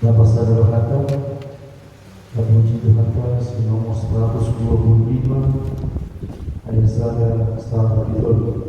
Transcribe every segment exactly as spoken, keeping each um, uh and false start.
Nda pasada rohanta, tapuji Tuhanta, si nomor seratus dua puluh lima, ayat sada sahat di tolu.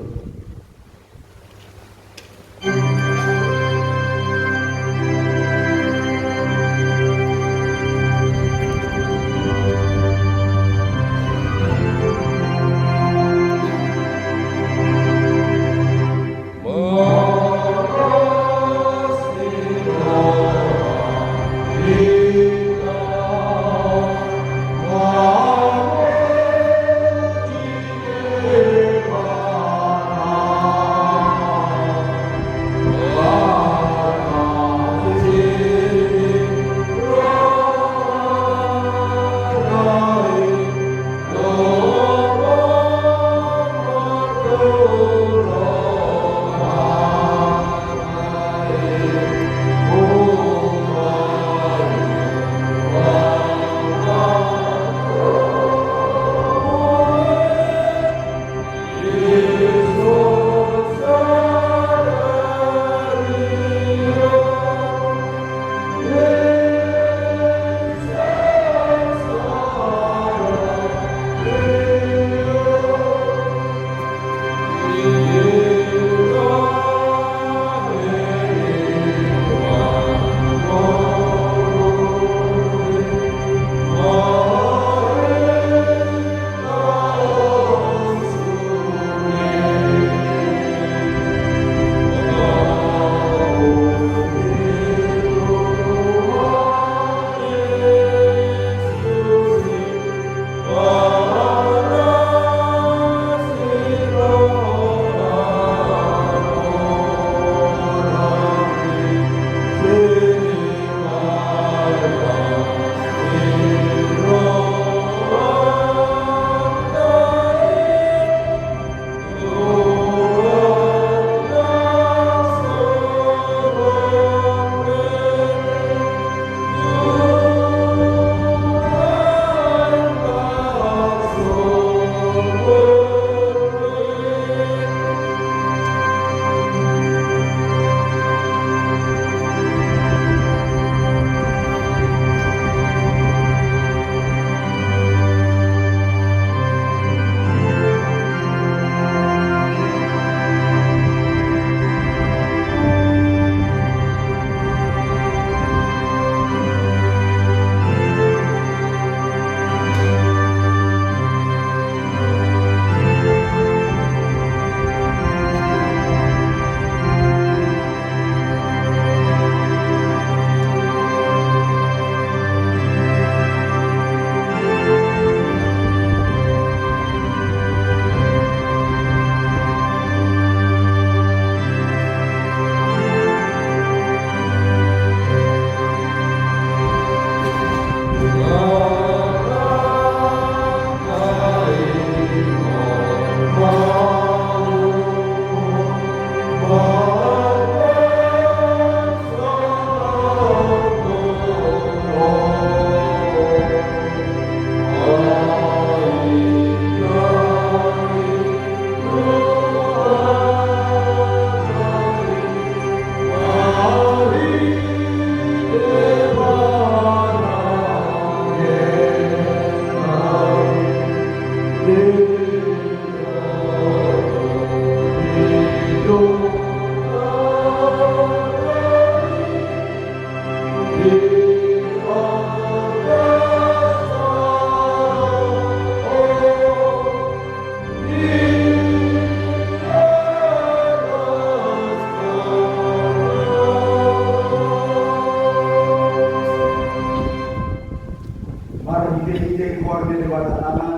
Marhitehite goar ni Debata Ama,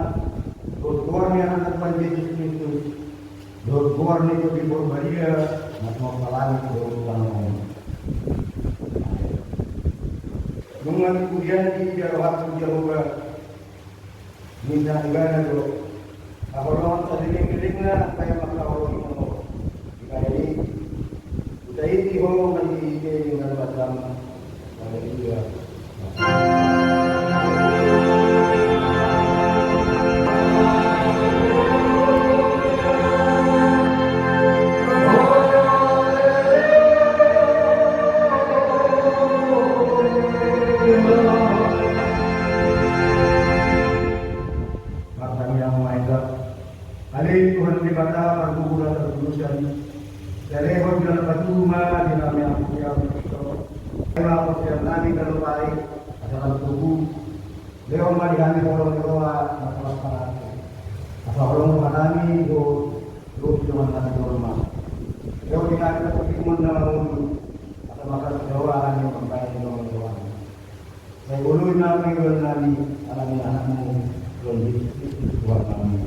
dohot goar ni Anakna Tuhan Jesus Kristus, dohot goar ni Tondi Porbadia, na tumompa langit dohot tano on. Nunga dipujian di ija rohangku Jahowa, ninna Ibana do, haholongan saleleng-lelengna, paima mangkaholongi Ho. Ibana i, hutaiti Ho marhitehite nang Debata Ama. Haleluya. Tuma di nami apostel Kristus. Ema apostel nami ganup ari, asa lam tubu. Lehon ma di hami holong ni roha na tolap pangaku. Asa holong ma hami do, do jongan hami jolma. Lehon di hami na tubu na ulu. Asa maka sewa hami mambahen jongan roha. Sai boloi ma pangidoan nami, ala ni anakmu, Tuhan Yesus Kristus Tuhan nami.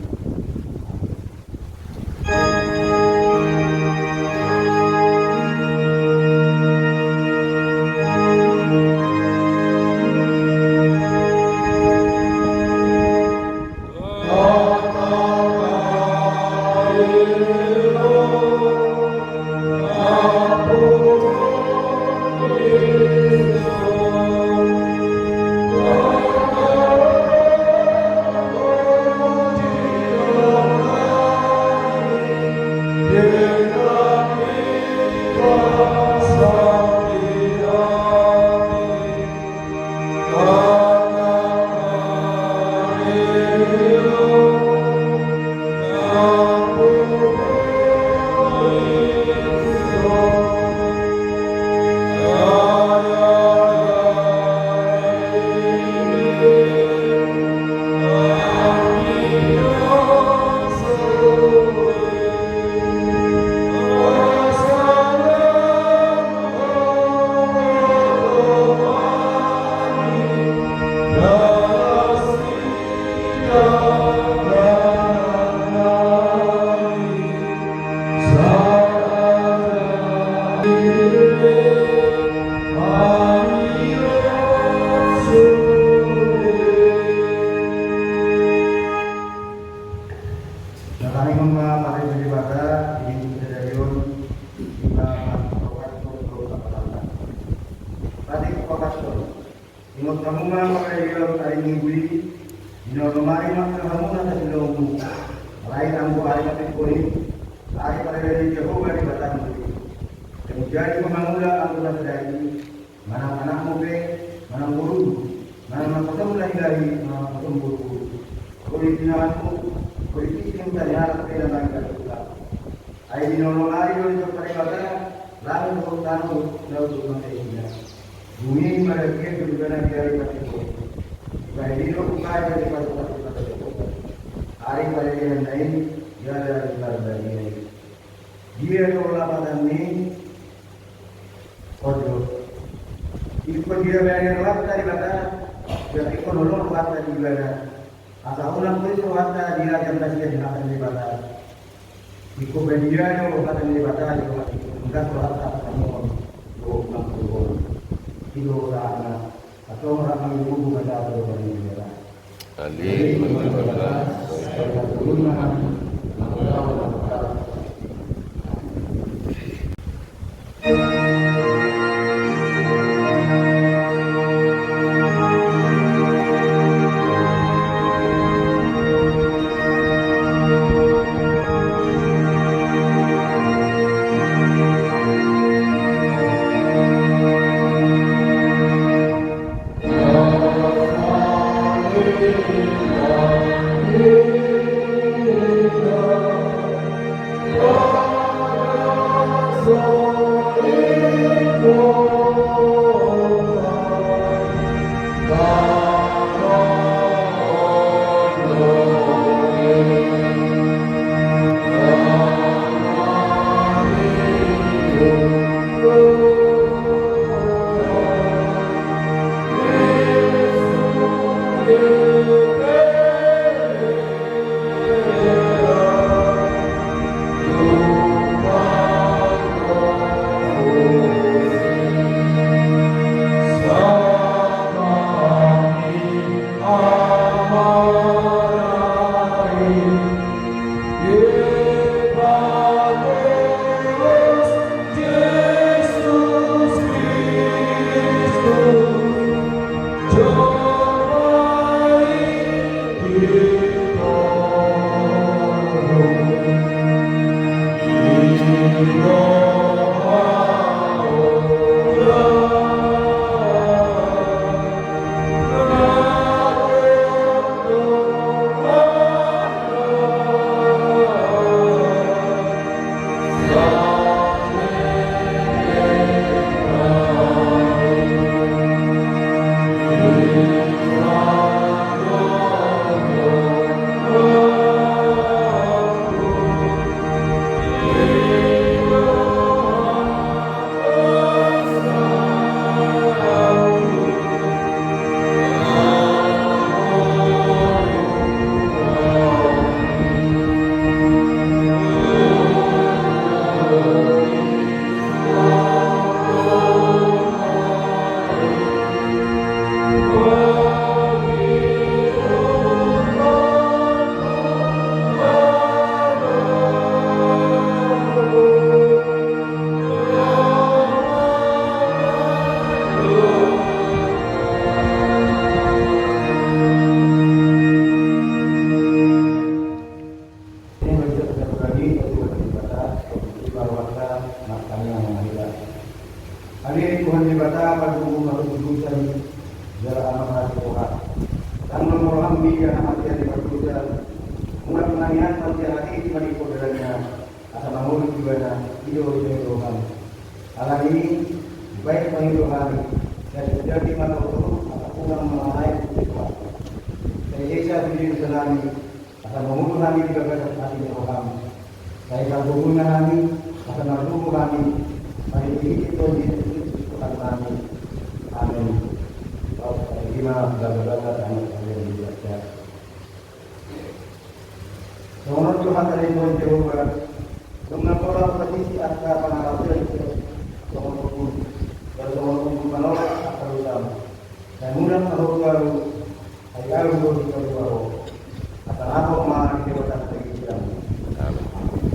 Natangianghon ma parade ni Debata di sadari on, ima parade ni Debata. Parade ni Debata. Ingot hamu ma marhite ari Minggu i, di na olo ari ma hamu na tasilombu. Alai anggo ari na pingkon i, ari parade ni Jahowa Debatam do i. Jadi, jadi ma mangula anggo na sadari i, manang anakmu pe, manang borumu, manang naposom lahi-lahi, manang naposom boru-boru. Olo di na hamu, olo di na tani halak pe na mangido. Ai di na olo ari do dijou Debata langit dohot tano, laut dohot na saisina. Dung i marhite do ibana di ari partingkian i. Dibahen i do hubahen ari partingkian i. Ari partingkian na i, jala ari parbadia i. Dia do lapatan ni on do. Ingkon dibahen rohanta Debata, jadi ingkon holong rohanta di ibana. Asa unang pois rohanta di ragam na sian hata ni Debata. Ingkon badia do hata ni Debata di rohanta, ingkon rohanta pasamohon dohot mangkorhon. I do rohana, atau rohana mangkorhon hata ni Debata. Amin. Agung ma tu dosa i, jala amarga ni roha. Tanggung ma roham di angka na mate di pardosa. Mulak ma nian marjalang i di malipo dalanna, asa mangolu ibana, i do ijai roham. Alani i, baen ma i roham, sai daging ma tolu, asa unang mangalai tu roha. Sai esa tu di dosanami, asa mangolu hami di bagasan asi ni roham. Sai targogo ma hami, asa margogo hami, marhitehite Tuhan Jesus Kristus Tuhan nami. Amin. Laos tarima bagabaga tangan kalian di baca. Songon on do hata ni Tuhan Jahowa, dung na pola hupatisi angka pangarantoan i, songon ombun, jala songon ombun manolak angka dosam. Sai unang ma ho tu ahu, ai ahu do hinaluar ho. Asa na tong ma di Debata na pengisian. Amin.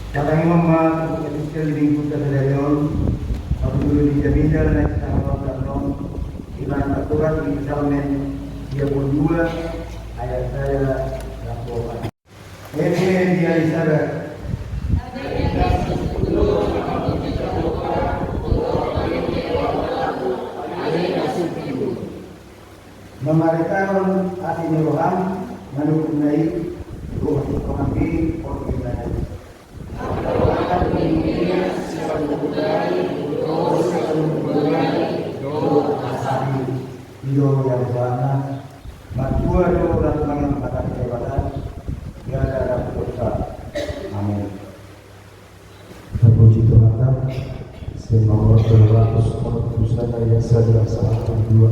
Tatangianghon ma tu Episkel di Minggu sadari on, parjolo di jamita na sitaruhon tano, di na tarsurat di Psalmen tiga puluh dua ayat sada laho opat. Eme di ari Sabat. Mamaritahon asi ni roham, manurut na i, roha ni roham i, portibi na i. Ido yang sana, matua do ratu mangan patah kebatan, gada ratu dosa. Amin. Terpuji Tuhan, semua orang terlalu semua pusat ayat saja saat kedua.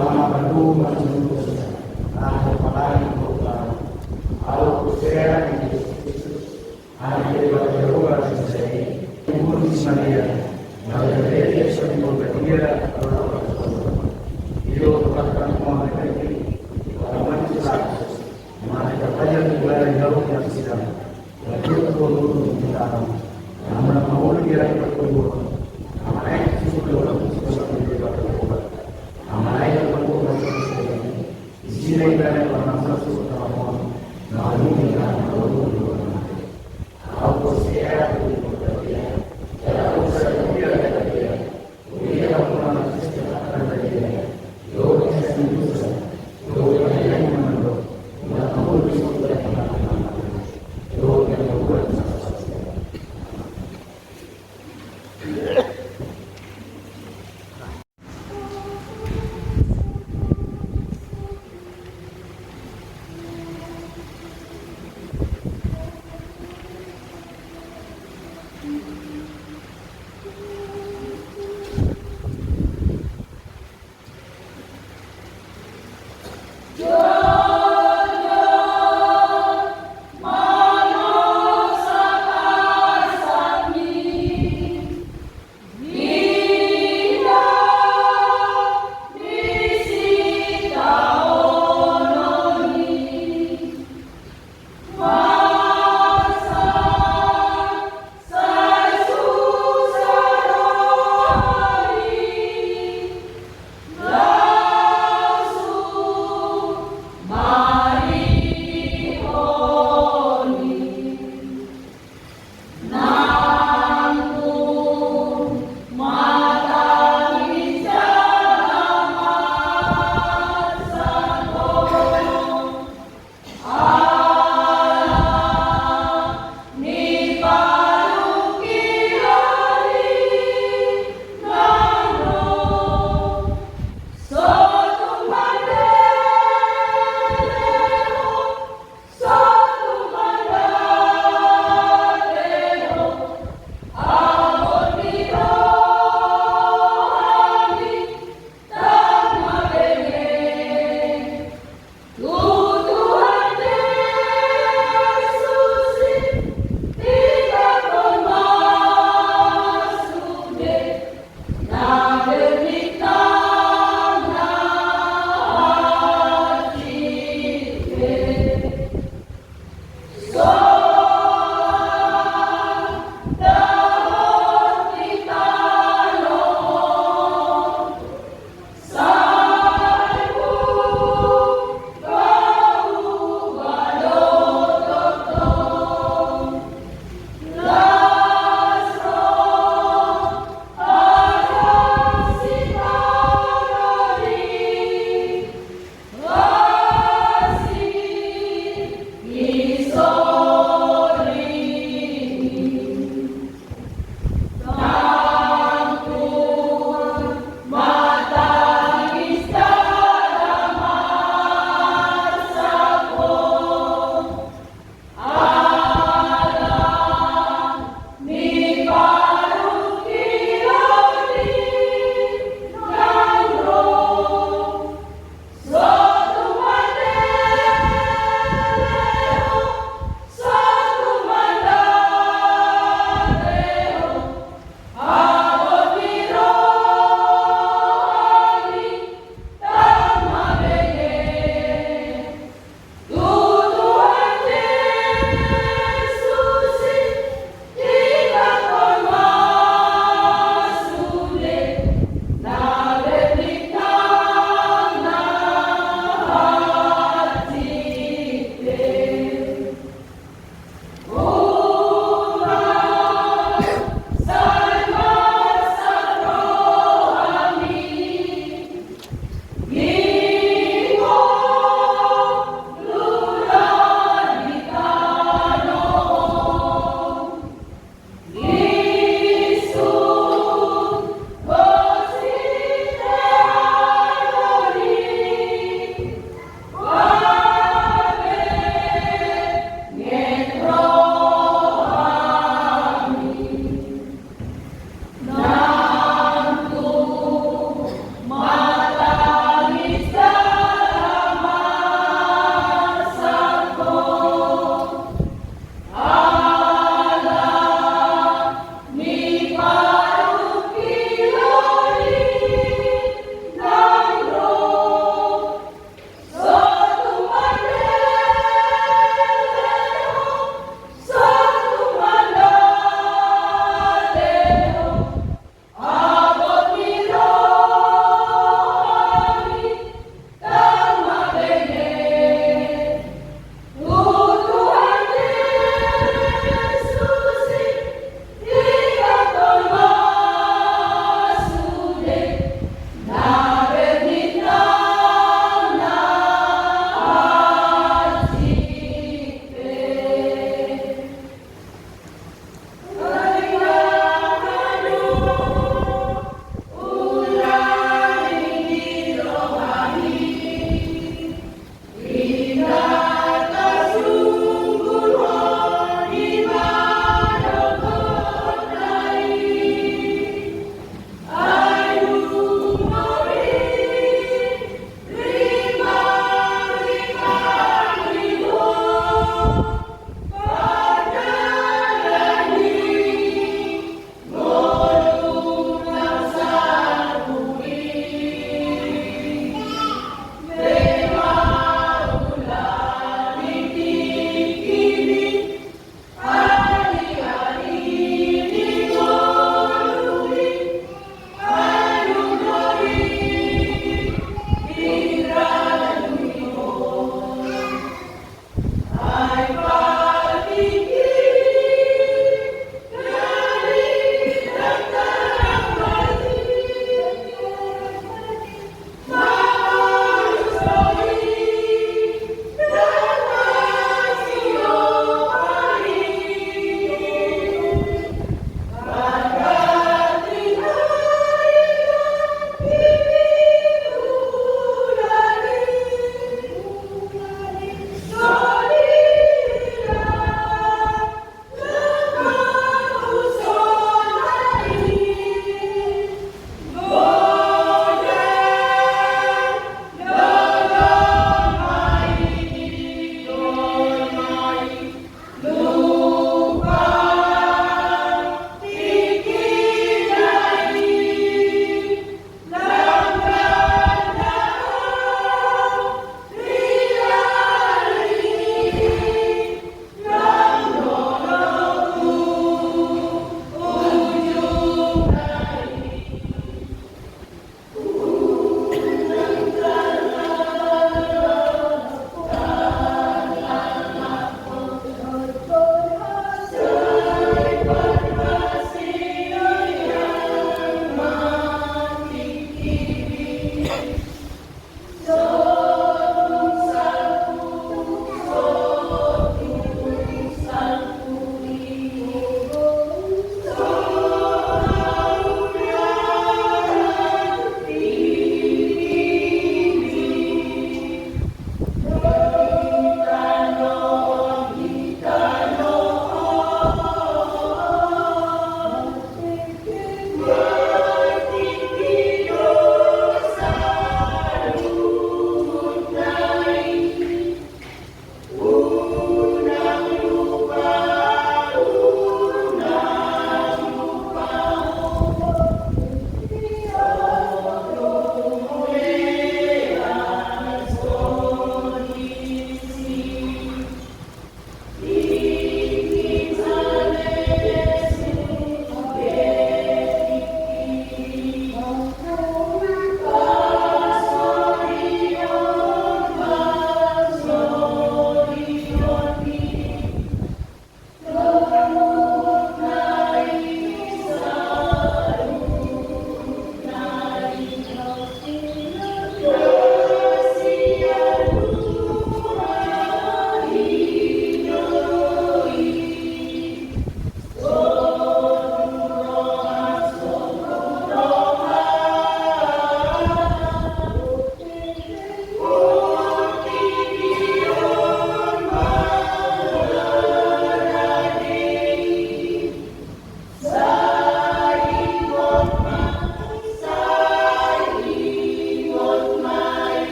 Ama, Bapa, Inang, Roh Kudus. Amen. Au percaya di Yesus Kristus, Anak ni Debata Jahowa na sinuansai, tumunu si Maria, na gabe ia sian Porbadia, laho tu Porbadia. Didok Tuhanta, Tuhan ni hami, Tuhan ni Kristus, na tarpajal di balik daun yang sidang. Lagi tu Porbadia, Tuhan, na mangolu di langit Porbadia. Amen. Amen. Amen. Amen. Amen.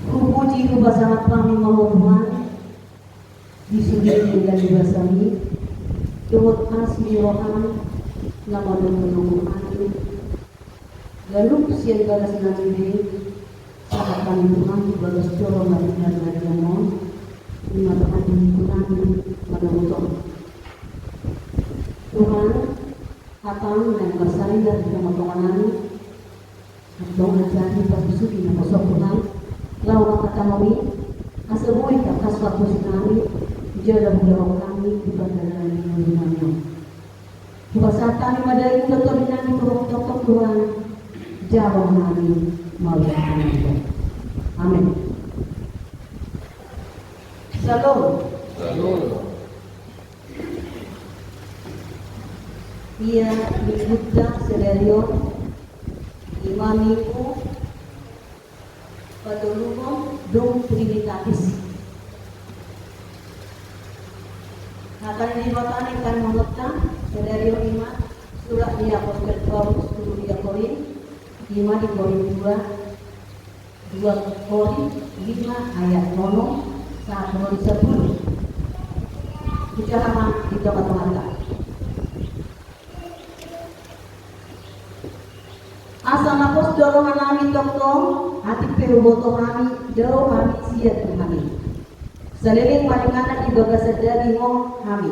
Hupuji hupasahat hami ma Ho Tuhan, di sude ni bagasan i, dohot asi ni roham, na manogunogu hami, ganup sian bagas nami be, sahat hami Tuhan tu bagas joro na marliat na liat on, i ma Tuhan di hami manogot on. Tuhan, hatam na marsarilah di tongatonganami, antong ajar hami pasusuti na poso Tuhan, laho mangkatahon i, asa boi tangkas parhusip nami, jala bulahon hami di pardalanan ni ngolunami on. Hupasahat hami ma daging dohot tondi nami tu Ho tongtong Tuhan, jalo ma hami mauliate. Amen. Syalom. Syalom. Ia minggunta sadari on, i ma minggu Patoluhon dung Trinitatis. Hata ni Debata na ingkon mangonta sadari on ima surat ni apostel Paulus tu huria Korint, ima di Korint dua, dua Korint lima ayat onom sahat tu sampulu. Hujaha ma di tonga-tonganta. Asa na pos do rohanami tongtong, atik pe huboto hami, dao hami sian Tuhan i. Saleleng maringanan di bagasan daging on hami.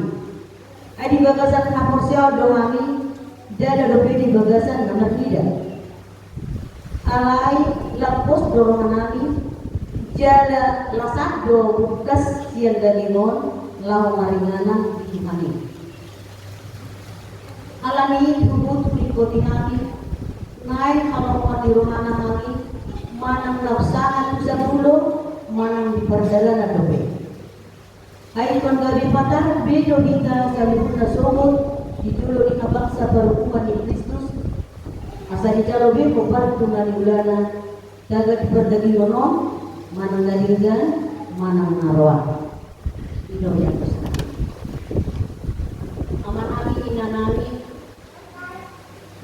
Ai di bagasan haporseaon do hami, ndada dope di bagasan na marnida. Alai lam pos do rohanami, jala las do bungkas sian daging on laho maringanan di Tuhan i. Alani i huhut hulingkoti hami, naeng halomoan ni rohana hami, manang na sangap tu sahat, manang di pardalanan dope. Ai ingkon gabe patar be do hita saluhutna sogot di jolo ni habangsa parhunungan ni Kristus, asa dijalo be hombar tu na niulana, tagan di pardagingon on, manang na denggan, manang na roa. I do ia pos nami. Amanami, inanami,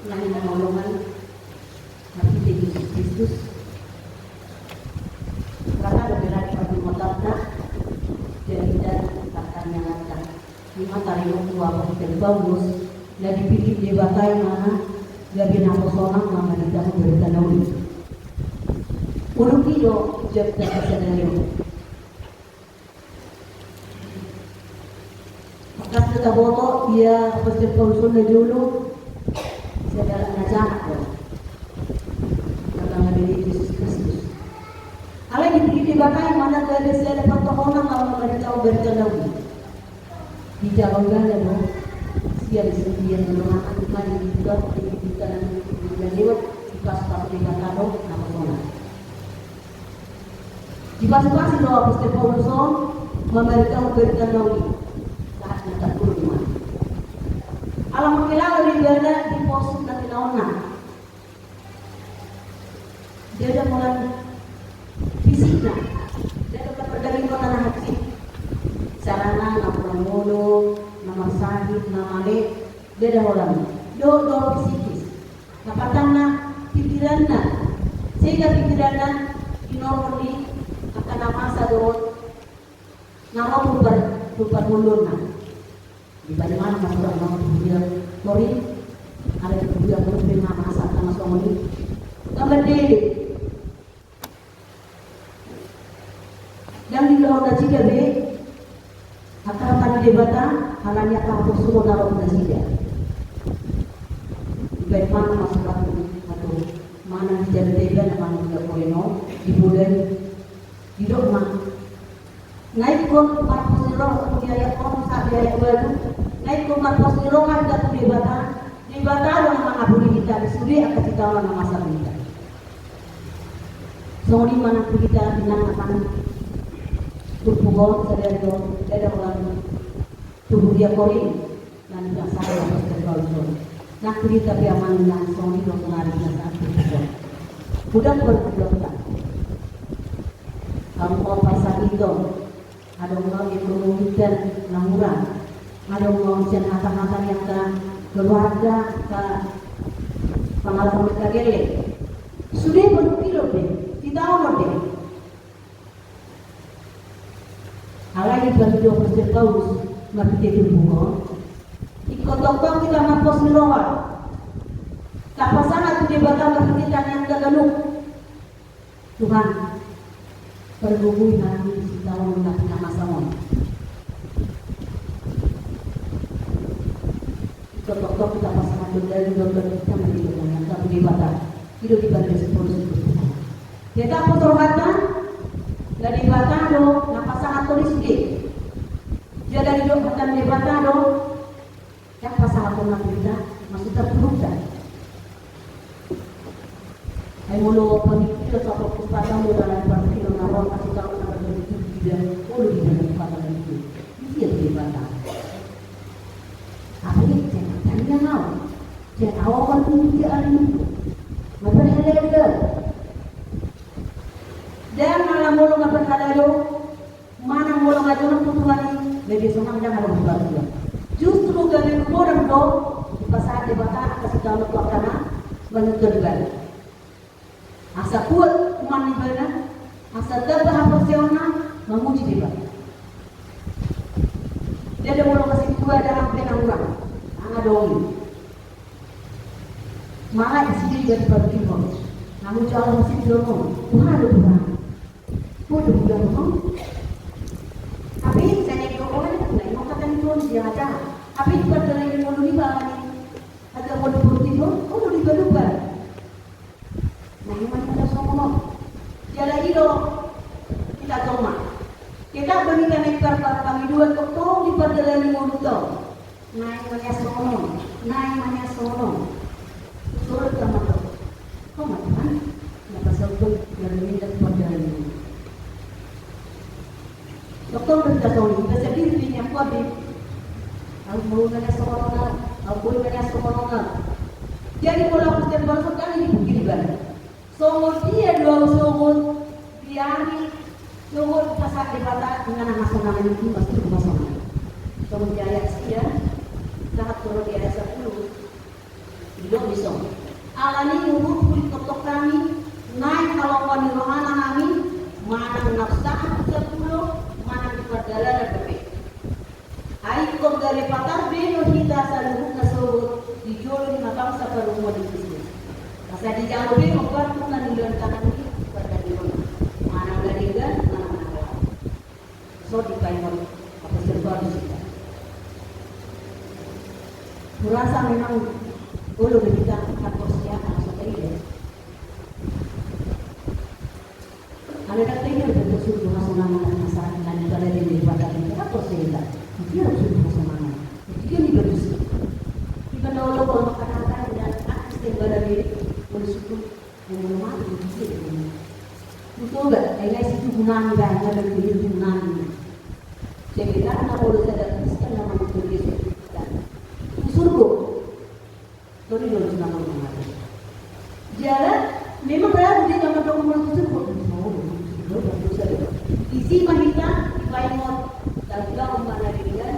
na hinaholongan marhite Jesus Kristus. Rata do berani pardongananta, jadi dan pertanyaanta. Ima taringot tu apostel Paulus, na dipillit Debata imana gabe naposona mamaritahon barita na uli. Ulu i do jabta sadari on. Tangkas do taboto ia apostel Paulus on na jolo, sada na jahat do. Karena ngadili Jesus Kristus. Alai dipillit Debata imana gabe sada partohonan laho mamaritahon barita na uli. Dijalo ibana do sian, sian dongan, atik ma di Yuda, di Yuda na di Yuda lewat, dipasu-pasu Debata do naposona. Dipasu-pasu do apostel Paulus on mamaritahon barita na uli. Sahat na tarpulung ima. Ala mangkilala do ibana di porsuk na tinaonna. Ndada holan fisikna, ndada holan pardagingon na hansit. Carana na hurang olo, na marsahit, na male, ndada holan. Dohot do psikis. Hapatanna pikiranna, sega pikiranna, di nomor ni angka na masa dohot na ro tu par, tu parngoluonna. Dibahen ma na surat na tu huria Korint, alai tu huria Korint pe na masa na songon i. Tamba dele. Ndang diulahon nasida be angka hata ni Debata, alani angka haporsuhon na ro tu nasida. Dibahen ma na surat tu, atau mana di jalan teba na manang di Korint on, di bulan, didok ma. Na ingkon marpos ni roha, di ayat onom sahat di ayat ualu, na ingkon marpos ni roha hita tu Debata, Debata do na mangapuli hita di sude angka sitaonon na masa tu hita. Songon i ma nang tu hita, inang, amang, turpuk on sadari on, ndada holan tu huria Korint. Na nipinasahat apostel Paulus on. Nang tu hita pe amang inang songon i do sonari pinasahat tu hita. Godang pargulangta. Adong ma parsakiton, adong ma ekonomi na hurang, adong ma sian hata-hata ni angka keluarga, angka pangalaman na gelleng. Sude pe dipillit be, sitaonon be. Alai dipangido apostel Paulus marhite turpuk on, ingkon tongtong hita marpos ni roha. Tapasahat tu Debata marhite tangiangta ganup. Tuhan, pargogoi hami di sitaonon na pinamasa on. Ingkon tongtong hita pasahathon daging dohot roha hita marhite tangiangta tu Debata. I do dipangido si Paulus i. Tetap pos rohanta, na Debata do na pasahathon i sude. Jala didok hata ni Debata do, ndang pasahatonna tu hita, maksudna turukta. Ai molo pamikir sapo kumpatan do dalam pamikir na ro, kasih tahu na berbentuk tidak, molo di dalam kumpatan itu. Di dia Debata. Apa ni, jangan tanya kau. Jangan awal pun dia ada itu. Masalah legal. Ndang ala molo nga parhalado manang molo nga jonok tu Tuhan i, na biasona ndang adong dipatua. Justru gabe ruponan do dipasahat Debata angka sitaonon tu angka na manutuhon ibana. Asa kuat iman ni ibana, asa tamba haporseaonna mamuji Debata. Ndada molo nga sintua, ndada pe na hurang, ndang adong i. Mala disi do iba dipargilhon, namuji Allah ma sintua on, Tuhan do Tuhan. Bodo bulan on. Hape sai na didok on, na didok on hata ni Tuhan, dia aja. Hape di pardalanan ni ngolu niba, ala ni hata ngolu portibi on, ngolu niba lupa. Naeng ma hita songon on. Jala i do hita tong ma. Tetap do hita naeng par-, par-, pangidoan tongtong di pardalanan ni ngolunta on. Naeng ma nian songon on, naeng ma nian songon on. Surat ka ma tong. Ho ma Tuhan, na pasaut Ho jala ninna tu pardalanan i. Tongtong do hita songon i, hita sendiri di nian kuat di. Au boi ma nian songon on, au boi ma nian songon on. Jadi molo apostel Paulus on kan dipikiri ibana. Songon dia do au sogot di ari, sogot dipasahat Debata, inganan hasonangan i, ima surgo hasonangan. Songon di ayat sia, sahat tu di ayat sampulu. Didok dison. Alani i, huhut huringkothon hami, naeng halomoan ni rohana hami, manang na sahat tu sampulu, manang di pardalanan dope. Ai ingkon gale patar be do hita saluhutna sogot di jolo ni habangsa parumaen ni Kristus. Asa dijalo be hombar tu na nilehon tangan ni pardalanan on. Manang na denggan, manang na laho. So dipaingot apostel Paulus hita. Hurasa memang olo do hita haporseaon, asa taida. Alai ndang taida do surgo hasonangan na sahat na nipalade ni Debata di hita, haporseaon hita. Dia surgo hasonangan. Dia ni bagus. Di mana olo, olo makanan dan artis yang berada di olo surgo. Yang mana mati di dia. Betul nggak? Ai na i situbu nami, ba, na i situbu nami. Jadi kan na olo sada Kristen na mangihut Yesus. Surgo. Tori do na mangihut. Jala memang ragu dia na mandok molo tu surgo. Oh, surgo, bagus saja. Disi ma hita dipaingot, taruga umana denggan.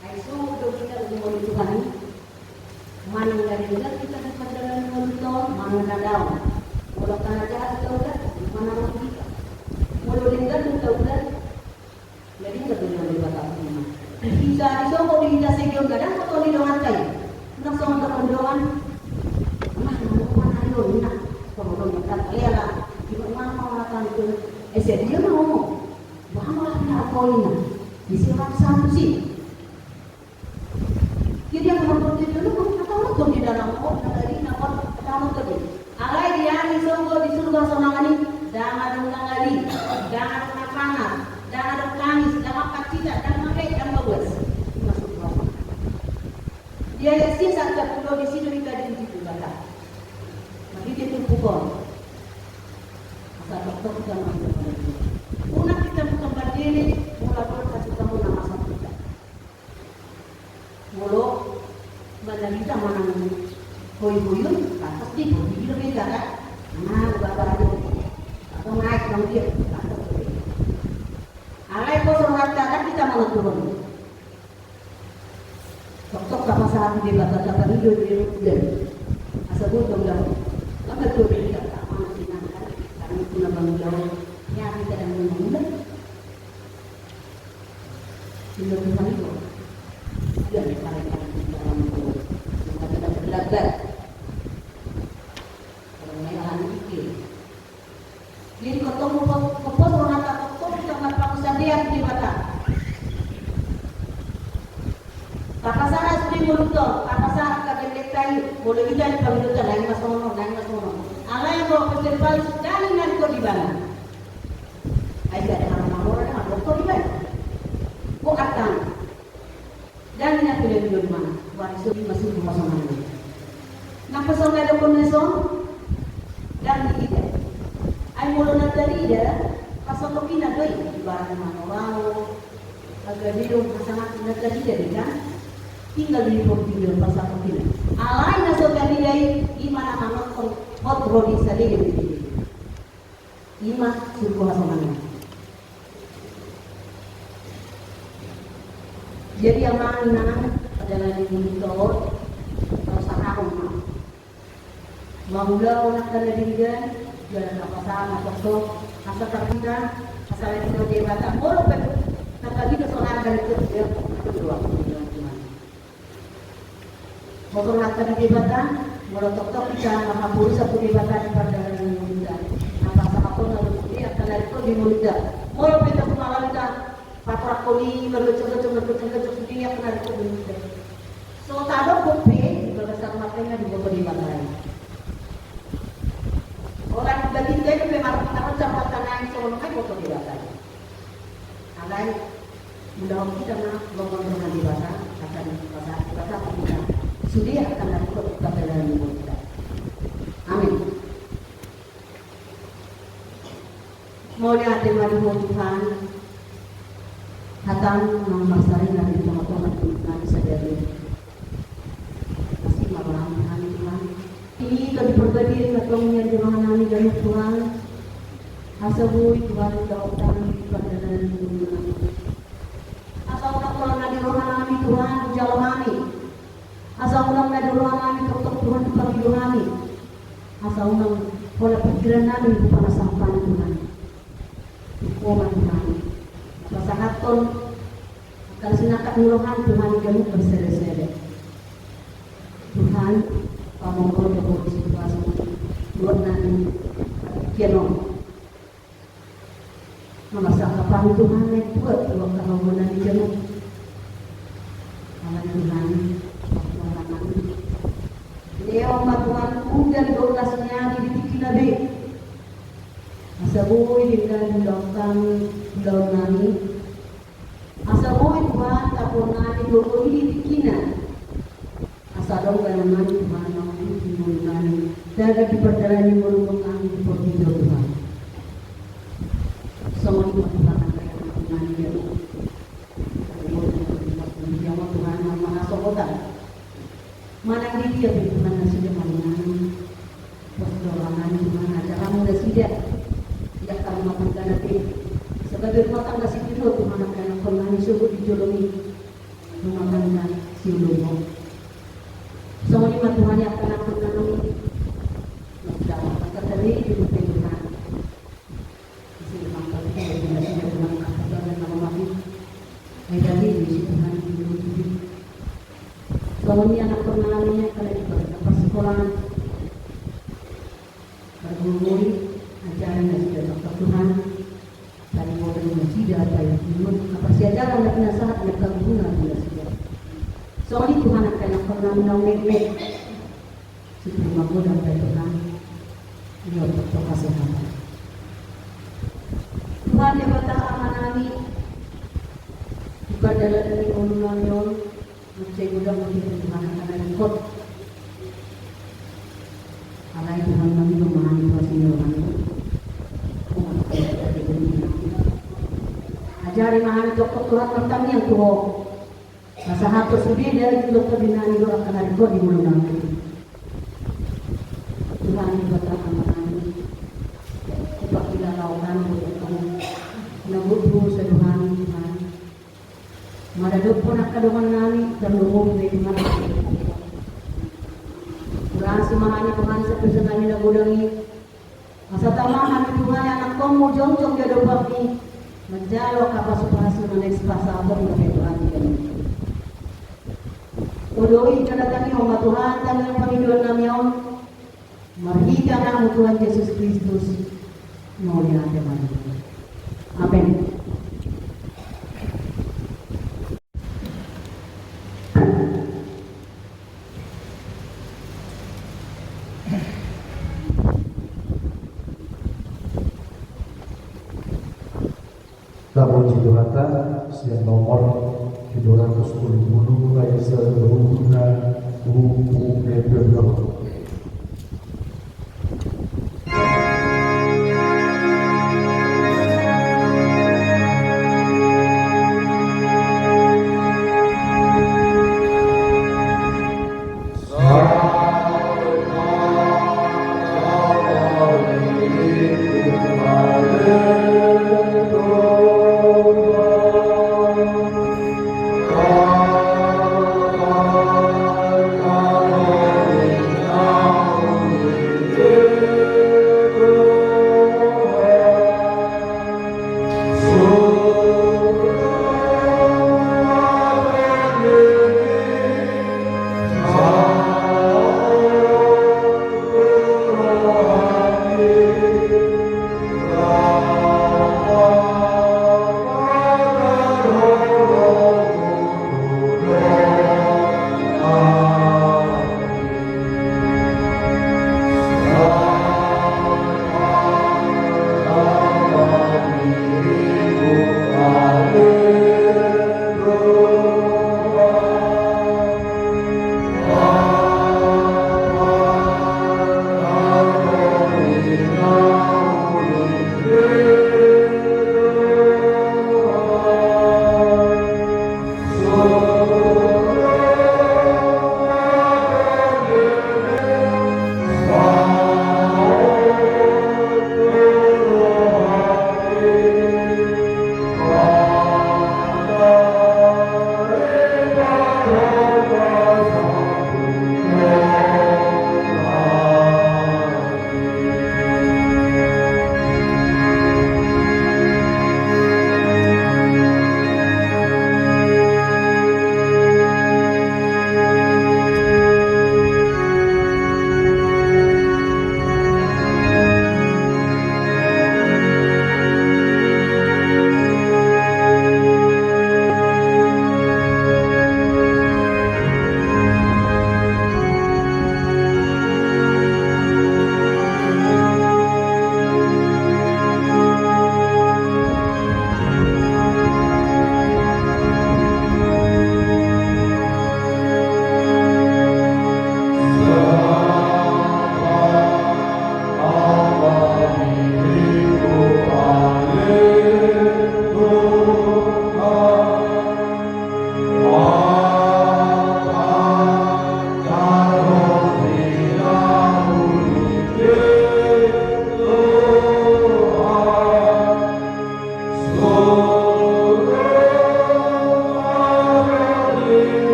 Ai sogot do hita umbahen Tuhan i. Manang na denggan hita di pardalanan ni ngolunta on, manang na daong. Molo angka na jahat do taula, manang na denggan. Molo denggan do taula, na denggan do taula. Hita disogot di hita segeon, ndang hot do didonganta i. Ndang songon didok dongan. Nah, na molo panari on, nah. Songon on, ndang talela. Di mana mangatakan tu, eh, sedia na ngomong. Bah, malah na kau ini. Di sini orang satu sih. Jadi anggo portibi on, na taon do di dalam on, na tadi na on, na taon do di. Alai di ari sogot di surgo hasonangan i, ndang adong na ngali, ndang adong na pangar, ndang adong tangis, ndang adong pacitan, ndang mangait, ndang mabuas. Ima surgo hasonangan. Di ayat sia sahat sampulu, disi do hita diuji Debata. Marhite turpuk on. Asa tongtong hita mangihut. Unang hita mangihut mandele, molo adong hasuhuton na masa hita. Molo mandarita manang hoihoi on, pantas di, hoihoi do hita kan? Nah, uba parade. Atau naik nang dia, pantas do hita. Alai pos rohanta kan hita mangaturhon. Tongtong tapasahat tu Debata, tapangido di dia. Asa boi taulahon. Kan betul do hita, tak mana sinangkan. Karena itu na bangun. Ya, hita ndang mangula. Ilo Tuhan i do. Dia ni paling paling kita orang tua. Maka kita berlabar. Orang lain akan mikir. Jadi, ketemu pos, pos rohanta, ketemu sama pangusadian di mata. Tapasahat sude ngolunta on, tapasahat angka gendek i, molo hita di pangidoan, naeng ma songon on, naeng ma songon on. Alai anggo apostel Paulus, ndang ninna ingkon di ibana. Ai ndada hata na mora, ndang adong do di ibana. Boha tang. Ndang ninna pe na didok ibana, wah, so ima surgo hasonangan. Nang pe songon na didokkon na son, ndang diida. Ai molo na tarida, pasahaton i na do i, ibarat na mora, angka didok pasahaton na tarida do i kan. Tinggal di portibi on pasahaton i na. Alai na so tarida i, ima na manongtong hot ro di sadari. Ima surgo hasonangan. Jadi amang inang, pardalanan ni Moulidan on, pasahathon ma. Mangulahon angka na denggan, jala na pasahat ma tongtong, asa tarhita, asa leleng do Debata, molo pe, na tarhita sonang dari kerja, itu doang, Tuhan. Molo na tarhita Debata, molo tongtong hita, manghaporushon tu Debata di pardalanan ni Moulidan. Na pasahathon na dohot angka na ringkot di Moulidan. Molo pe hita tu malauta, patorangkon i, margojok-gojok, margojok-gojok, sude angka na ringkot di Moulidan. So tadok dope, di bagasan martenga di boto Debata i. Holan batin dope marpitaron jam patang nai songon nai boto Debata i. Alai, mula hita ma, longon roha ni Debata, akan Debata, Debata, Debata. Sude angka na ringkot di pardalanan ni Moulidan. Amin. Mauliate ma di Ho Tuhan, hataM na marsaringar di tonga-tonga ni hami sadari. Asi ma rohaM di hami Tuhan. Ini tadi perbadian na tong nian di roha nami ganup Tuhan. Asa boi Tuhan, daotan di pardalanan ni Moulidan. Asa unang holan na di roha nami Tuhan, jalo nami. Asa unang na di roha nami tongtong Tuhan di pangido nami. Asa unang holan pikiran nami di panasahan Tuhan. Ho ma Tuhan. Pasahathon angka sinangkap ni rohaM Tuhan di ganup marsele-sele. Tuhan, pamohon do Ho di situasi nuaeng nami, kianon. Molo sangkap hami Tuhan, naeng buat tu angka hamu na di ganup. Alai Tuhan, Tuhan nami. Lehon ma Tuhan udan dohot las ni angin di tingki na be. Asa boi denggan di ulaon nami, ulaon nami. Asa boi Tuhan, tapuon nami dohot i di tingkina. Asa donggan nami Tuhan, mangkuti ngolu nami. Gabe di pardalanan ni ngolu nami di portibi on Tuhan. Songon i ma Tuhan, angka ianakkon nami gabe. Dia ma Tuhan, manang hasohotan. Manang di dia pe Tuhan nasida ngolu nami. Pos dohot nami Tuhan, ajar hamu nasida. Di angka rumah tangga na pe. Sebagai rumah tangga sipir Ho Tuhan, angka ianakkon nami sogot di joloM i. Rumah tangga sioloan. Songon i ma Tuhan, angka ianakkon nami. Nasida angka teri di rumah Tuhan. Isi rumah tangga, di nasida Tuhan, angka teri na mati. Ai tadi di Tuhan di rumah. Songon i ianakkon nami, angka na di parsikolahan. Parguru-guru, ajari nasida tongtong Tuhan. Tadi modal nasida, baik dulu, apa siajaran na pinasahat, na kaguna nasida. Songon i Tuhan, angka ianakkon nami na umekmek. Sipir magodang pe Tuhan. Ia untuk kesehatan. Tuhan Debata Ama nami. Di pardalanan ni ngolu nami on. Mansai godang ma di Tuhan angka na ringkot. Alai Tuhan nami do mangan di pasi ni roha nami. Ajari ma hami tongtong Tuhan martangiang tu Ho. Pasahathon sude dari di dokter di nami do angka na ringkot di ngolu nami. Tuhan Debata Ama nami. Hupakilalahon hami do Tuhan. Na godang dosa do hami Tuhan. Maradophon angka dongan nami, tarlumobi ma i Tuhan. Hurasi ma hami Tuhan, sapisan nami na godang i. Asa tama hami Tuhan, ianakkon-Mu jongjong di adopan-Mi. Manjalo angka pasu-pasu na naeng sipasahaton dope Tuhan di hami. Olo i, jala tangianghon ma Tuhan, tangiang pangidoan nami on. Marhite Anakmu Tuhan Jesus Kristus, mauliate ma di Ho. Amen. Tapuji Tuhanta, sian nomor tujuh ratus sepuluh ayat satu, huruf na, huruf U, F, dan huruf.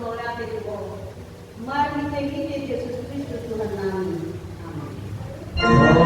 Mauliate tu Ho. Marhite-hite Jesus Kristus Tuhan nami. Amen.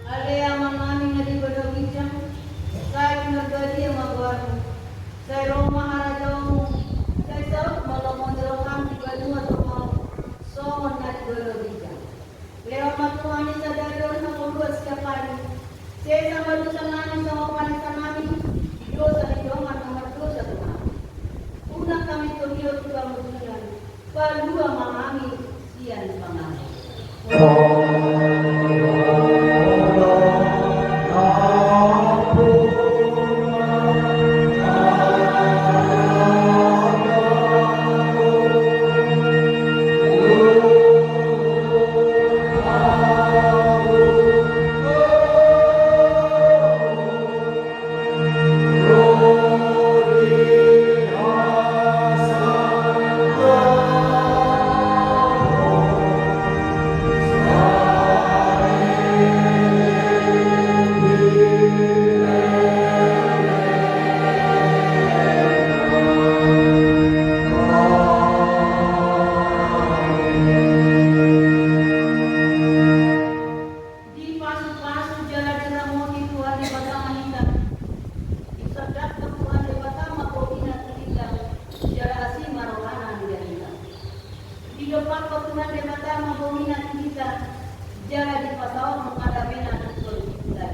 Ale Amanami na di banua ginjang, sai pinarbadia ma goarmu, sai ro ma harajaonmu, sai saut ma lomo ni roham di banua torop, songon na di banua ginjang. Lehon ma Tuhan i sadari on hangoluan siapari. Sesa ma dosanami songon panesanami di dosa ni dongan na mardosa tu hami. Unang hami togihon tu pangunjunan, palua ma hami sian pangago. Dipasupasu jala diramoti Tuhan Debata ma hita. Diserdangkon Tuhan Debata ma bohina tu hita, jala asi ma rohana di hita. Didompakkon Tuhan Debata ma bohina tu hita, jala dipasaorhon ma damena tu hita.